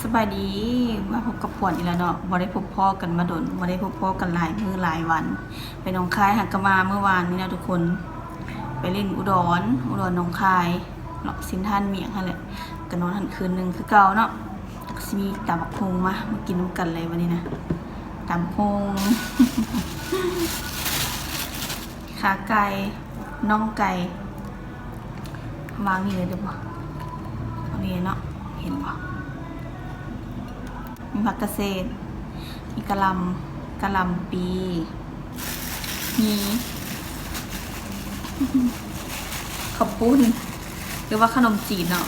ສະບາຍດີ ມາພົບກັບພວນອີກແລ້ວເນາະ, ບໍ່ໄດ້ພົບພໍ້ກັນມາດົນ, ບໍ່ໄດ້ພົບພໍ້ກັນຫຼາຍມື້ຫຼາຍວັນ. ໄປໜອງຄາຍ ຫາກະມາມື້ວານນີ້ເນາະທຸກຄົນ, ໄປຫຼິ້ນອຸດອນ, ອຸດອນໜອງຄາຍເນາະ, ເຊັນທຣານ ມຽກຫັ້ນແຫຼະ, ກະນອນຫັ້ນຄືນໜຶ່ງຄືເກົ່າເນາະ. ກະຊິມີຕຳບັກຫຸ່ງ ມາ ມາກິນນຳກັນເລີຍວັນນີ້ນະ, ຕຳບັກຫຸ່ງ ຂາໄກ່ ໜ່ອງໄກ່ ວາງນີ້ເລີຍໄດ້ບໍ່? ເອົານີ້ເນາະ ເຫັນບໍ່? ມີຜັກກະເສດ ມີກະຫຼ່ຳ ກະຫຼ່ຳປີ ມີເຂົ້າປຸ້ນ ຫຼືວ່າຂະໜົມຈີນເນາະ.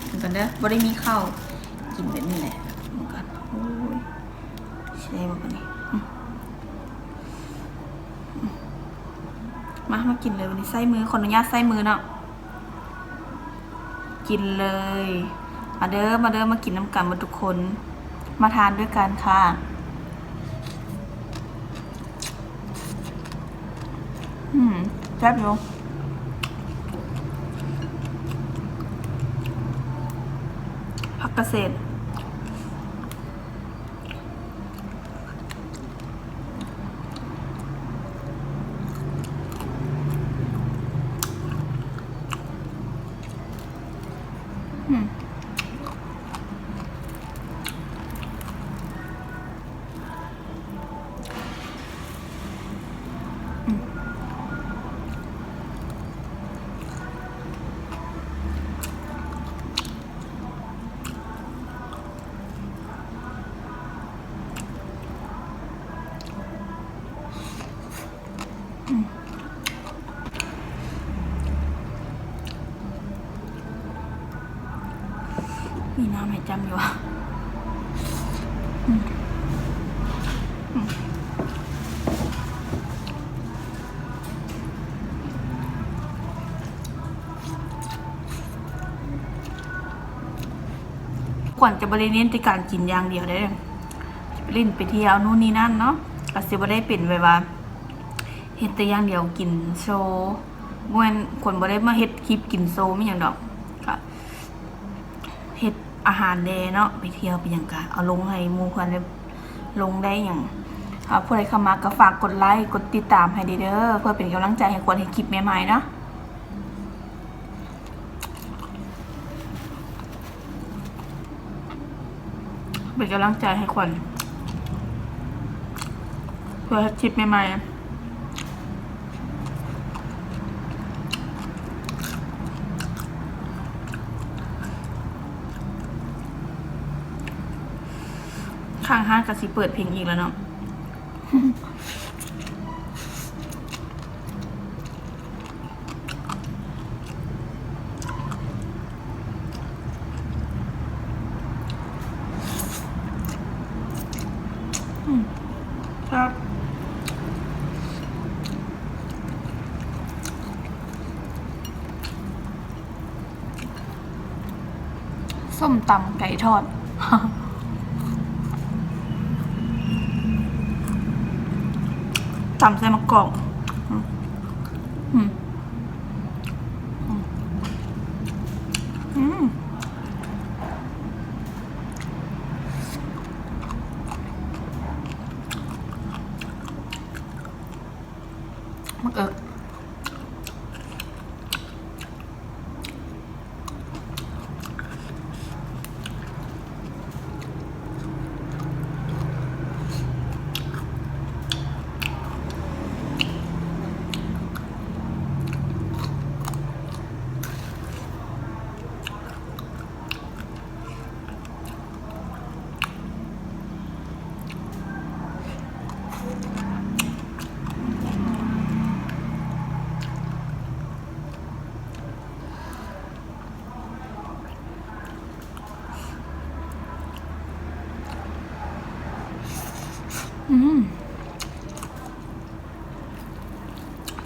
ເບິ່ງກ່ອນເດີ ບໍ່ໄດ້ມີເຂົ້າ ກິນແບບນີ້ແຫຼະ. ເບິ່ງກ່ອນ ໂອ້ຍ ຊິໄດ້ບໍ່ບັດນີ້? ອືມ ອືມ ມາ ມາກິນເລີຍບັດນີ້. ໃຊ້ມື ຂໍອະນຸຍາດໃຊ້ມືເນາະ. ກິນເລີຍ ມາເດີ ມາເດີ ມາກິນນຳກັນເບິດທຸກຄົນ ມາທານດ້ວຍກັນຄ່ະ. ອືມ ແຊບຢູ່ ຜັກກະເສດ. ອືມ ອືມ. ອືມ ມີນ້ຳໃຫ້ຈ້ຳຢູ່ ອືມ ອືມ. ຂວັນຈະບໍ່ໄດ້ເນັ້ນແຕ່ການກິນຢ່າງດຽວເດ້ ຊິໄປຫຼິ້ນໄປທ່ຽວນູ່ນນີ້ນັ້ນເນາະ, ກະຊິບໍ່ໄດ້ເປັນແບບວ່າເຮັດແຕ່ຢ່າງດຽວກິນໂຊ, ບໍ່ແມ່ນ ຂວັນບໍ່ໄດ້ມາເຮັດຄລິບກິນໂຊມີຫຍັງດອກ, ກະເຮັດອາຫານແດ່ເນາະ, ໄປທ່ຽວໄປຫຍັງກະເອົາລົງໃຫ້ໝູ່ເພື່ອນໄດ້ລົງໄດ້ຫຍັງ. ຖ້າຜູ້ໃດເຂົ້າມາກະຝາກກົດໄລກົດຕິດຕາມໃຫ້ແດ່ເດີ ເພື່ອເປັນກຳລັງໃຈໃຫ້ຂວັນເຮັດຄລິບໃໝ່ໆເນາະ. ເປັນກຳລັງໃຈໃຫ້ຂວັນ ເພື່ອເຮັດຄລິບໃໝ່ໆ. ຂ້າງຮ້ານກະຊິເປີດເພງອີກແລ້ວເນາະ. ອືມ ແຊບ ສົ້ມຕຳໄກ່ທອດ ຕຳໃສ່ໝາກກອກ ອືມ ອືມ ອືມ ໝາກເອິກ. ອືມ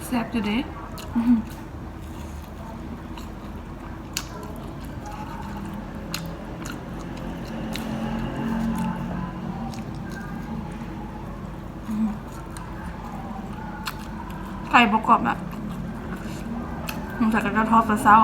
ແຊບຢູ່ເດ້ ອືມ. ໄກ່ບໍ່ກອບແບບ ສົງໄສເຂົາເຈົ້າທອດແຕ່ເຊົ້າ.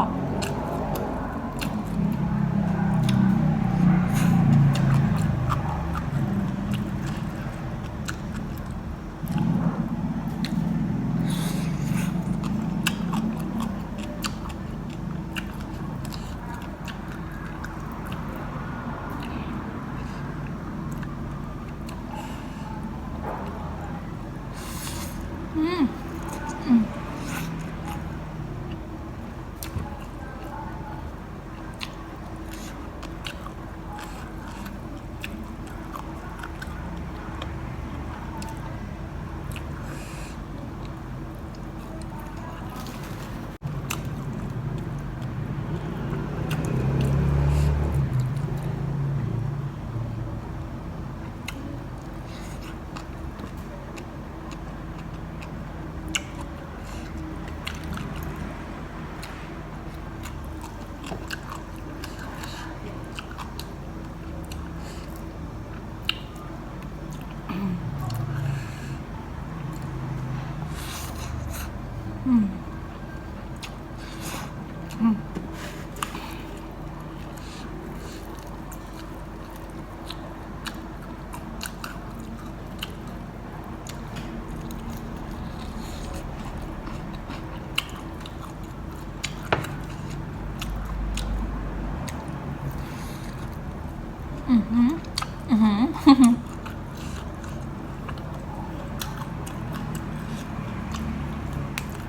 ອືຫື ອືຫື ອ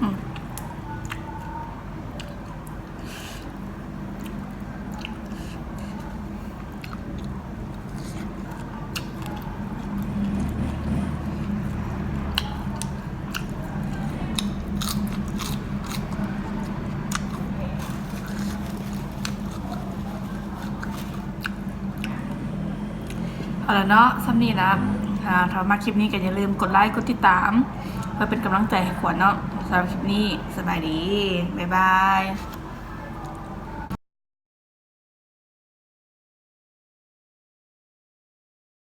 ືມ ເອົາລະເນາະ ສ່ຳນີ້ລະ. ຖ້າ ຖ້າມັກຄລິບນີ້ກໍຢ່າລືມກົດໄລ ກົດຕິດຕາມ ເພື່ອເປັນກຳລັງໃຈໃຫ້ຂວັນເນາະ. ສຳລັບຄລິບນີ້ ສະບາຍດີ ບາຍບາຍ.